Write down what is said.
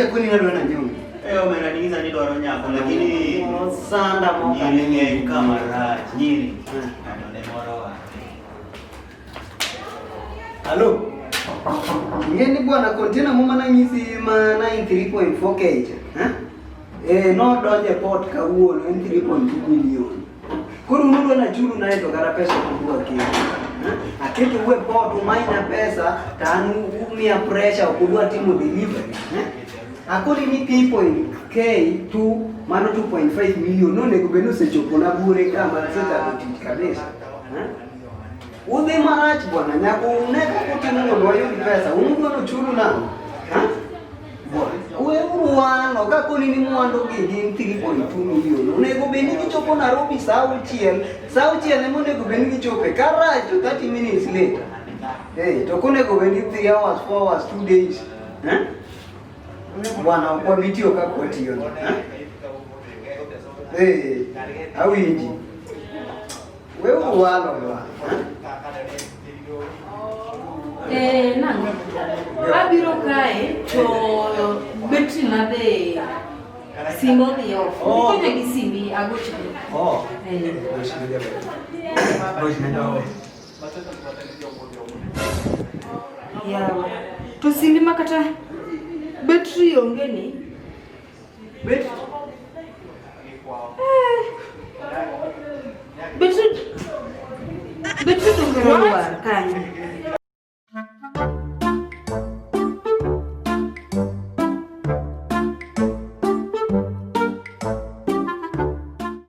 Nyocha koni nadwa na nyongi. Eh, omera ning'iza ni dwaro nyako lakini Sanda moka. Nyiri ng'eny ka marach, nyiri. Ng'ato ne moro wa. Halo. Ing'e ni bwana container mo mana nyisi ma 93.4k cha. Eh? Eh, nodonjo e port kawuono en 3.2 million. Koro un udwa nachulu naye to kata pesa ok udwa kelo. Eh? Aketo u e port umanyna pesa to an umiya pressure ok udwa timo delivery. Eh? Akoni ni 3.k to mano 2.5 million nonego bed ni osechopona buore ka ma asechako tich kabisa. Eh? Udhi marach bwana, nyaka une kaka utimo mondo wayud pesa. Un udwa nochulu nang'o? Ha? Bwana, weuru walo ka koni ni mwandu gi gin 3.2 million. Onego bed ni gichopo Nairobi saa auchiel. Saa auchiel ema onego bed ni gichope. Karach to 30 minutes later. Eh, to konego bed ni 3 hours, 4 hours, 2 days. Eh? Bwana, ok wabi tiyo kaka watiyo ni. Eh? Eh, awinji. Weuru walo bwana. Eh, nang'o? Abiro kae to betri na be simba odhi off. Oh. Ikonya gi simbi agochni. Oh. Eh. Gochne jaber. Gochne jaber. Yawa. To simbi ma kata betri onge ni. Bet Eh. Betri betri donge nolwar kanyo.